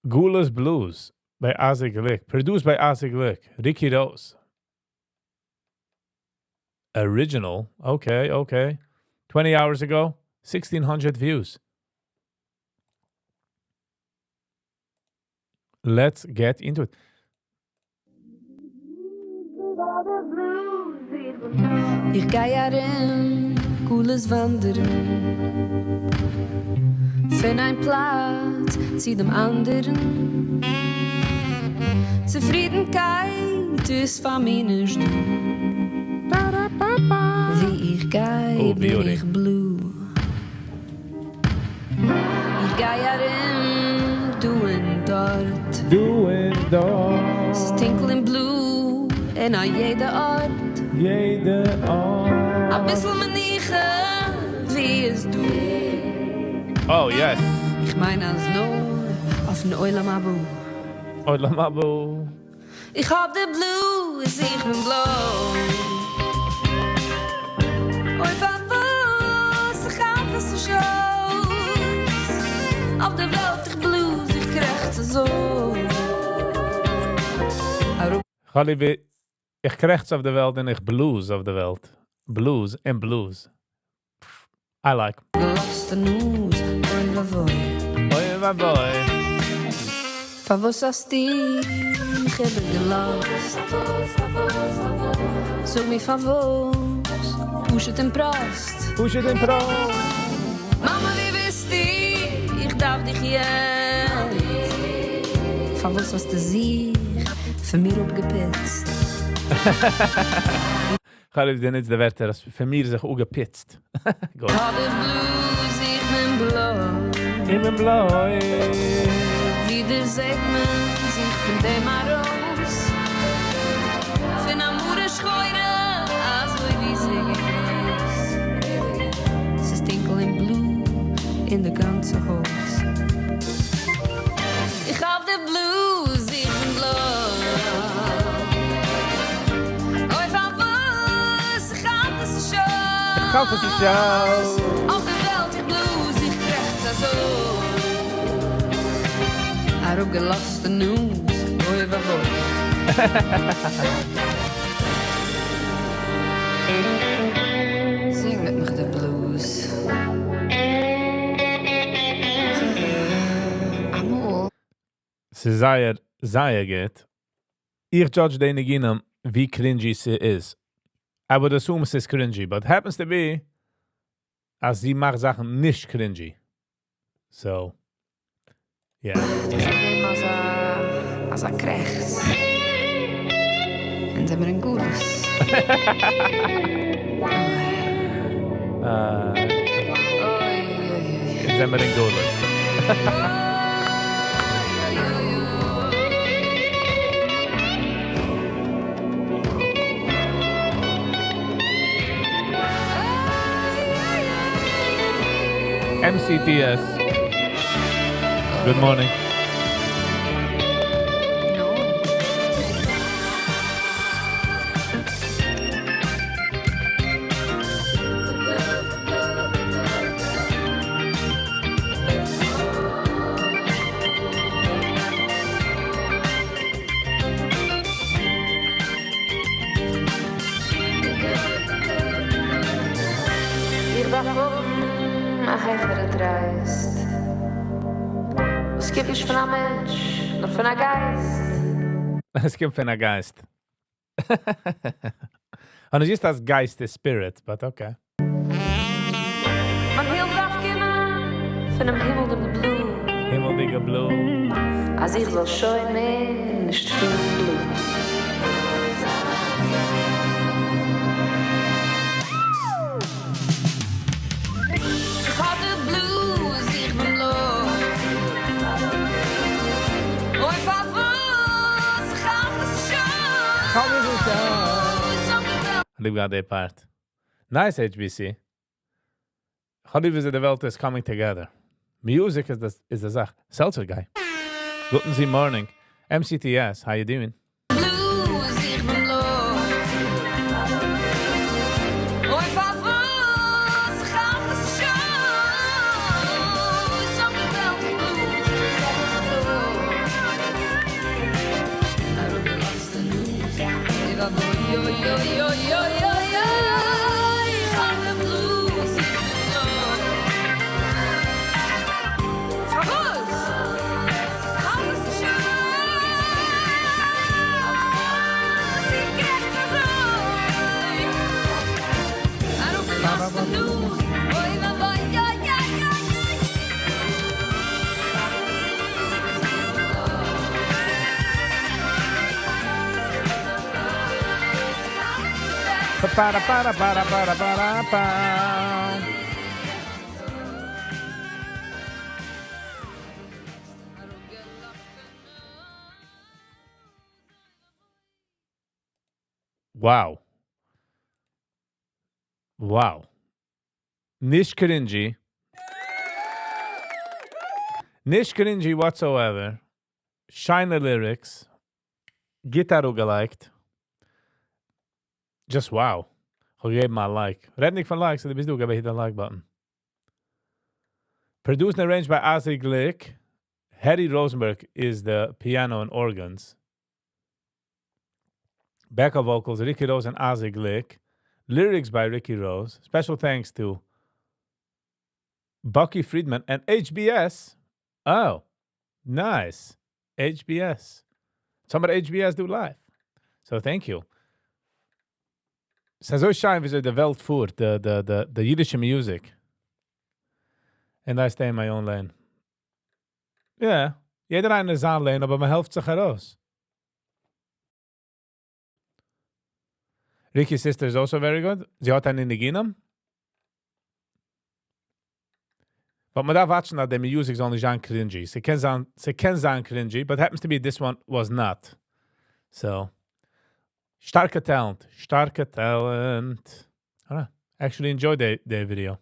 גלות Blues by Azi Glick. Produced by Azi Glick. Ricky Rose. Original. Okay, okay. 20 hours ago, 1600 views. Let's get into it. איך גיי ארום, גלות וואנדערן, פון איין פלאץ צו דעם אנדערן. צופרידנקייט איז פאר מיר נישט דא. ווי איך גיי Oh, בין beauty. איך blue. איך גיי ארום, דא און דארט. דא און דארט. ס'איז טונקל און blue אין א יעדע ארט. יעדע ארט. א ביסל מנוחה, ווי איז דא? Oh, yes. איך מיין אז נאר אויפן עולם הבא. עולם הבא. איך האב די blues, איך בין בלוי. אוי, פארוואס איך האלט עס נישט אויס. אויף דער וועלט איך blues, איך קרעכץ אזוי. חליבי, איך קרעכץ אויף דער וועלט און איך blues אויף דער וועלט. Blues and blues. I like. געלאזטע נאז, אוי ואבוי. אוי ואבוי. פארוואס האסטו מיך איבערגעלאזט? זאג מיר פארוואס, פשוט און פראסט. פשוט און פראסט. מאמע, ווי ביסטו? איך דארף דיך יעצט. פארוואס האסטו זיך פון מיר אפגעפיצט? חליבי, די נוצט די ווערטער, האסט פון מיר זיך אפגעפיצט. גוט. האב די blues, איך בין בלוי. איך בין בלוי. ווידער זעט מען זיך פון דעם ארויס. פון א מרה שחורה, אזוי ווי זי איז. ס'איז טונקל און blue אין די גאנצע הויז. איך האב די blues, איך בין בלוי. אוי, פארוואס, איך האלט עס נישט איך האלט עס נישט אויס. אויף דער וועלט איך blues, איך קרעכץ אזוי. אראפגעלאזטע נאז, אוי ואבוי. זינג מיט מיך די blues. אמאל. ס'איז זייער, זייער גוט. איך judge די ניגונים ווי cringy ס'איז. I would assume ס'איז cringy, but happens to be אז זי מאכט זאכן נישט cringy. So, yeah. אזא קרעכץ. און זעמיר אין גלות. אוי, אוי, אוי. זעמיר אין גלות. אוי, אוי, אוי. MCTS. Good morning. No. איך דארף האבן א העכערע טרייסט. עס קומט נישט פון א מענטש, נאר פון א גייסט. עס קומט פון א גייסט. און עס איז דאס גייסט איז spirit, but okay. מיין הילף דארף קומען פונעם הימל דעם blue. הימלדיגע blue. אז איך זאל שוין מער נישט פילן blue. איך האב די blues, איך בין בלוי. אוי, פארוואס, איך האלט עס נישט איך האלט עס נישט אויס. ליב געהאט די part. Nice, HBC. כ'האב ליב ווי די וועלט is coming together. Music is the זאך. Seltzer guy. גוטן זי morning. MCTS, how you doing? Blues, איך בין בלוי. אוי, פארוואס, איך האלט עס נישט אויס. אויף דער וועלט איך blues, איך קרעכץ אזוי. Wow. Wow. נישט cringy. נישט cringy whatsoever. שיינע lyrics. גוט אראפגעלייגט. Just wow. כ'האב געגעבן א like. רעדנדיג פון likes, דו ביסט דא, געב א hit the like button. Produced and arranged by Ozzy Glick. Hetty Rosenberg is the piano and organs. Backup vocals, Ricky Rose and Ozzy Glick. Lyrics by Ricky Rose. Special thanks to Bucky Friedman and HBS. Oh, nice. HBS. Somebody HBS do live. So thank you. ס'איז אזוי שיין וויאזוי די וועלט פירט, די, די, די, די אידישע music. And I stay in my own lane. Yeah, יעדער איינער אין זיין lane, אבער מען העלפט זיך ארויס. Ricky's sister is also very good. זי האט איינע ניגונים. But מען דארף watch ן אז די music זאל נישט זיין cringy. ס'קען זיין, ס'קען זיין cringy, but happens to be this one was not. So, שטארקע talent. שטארקע talent. Alright. Actually enjoyed the, the video.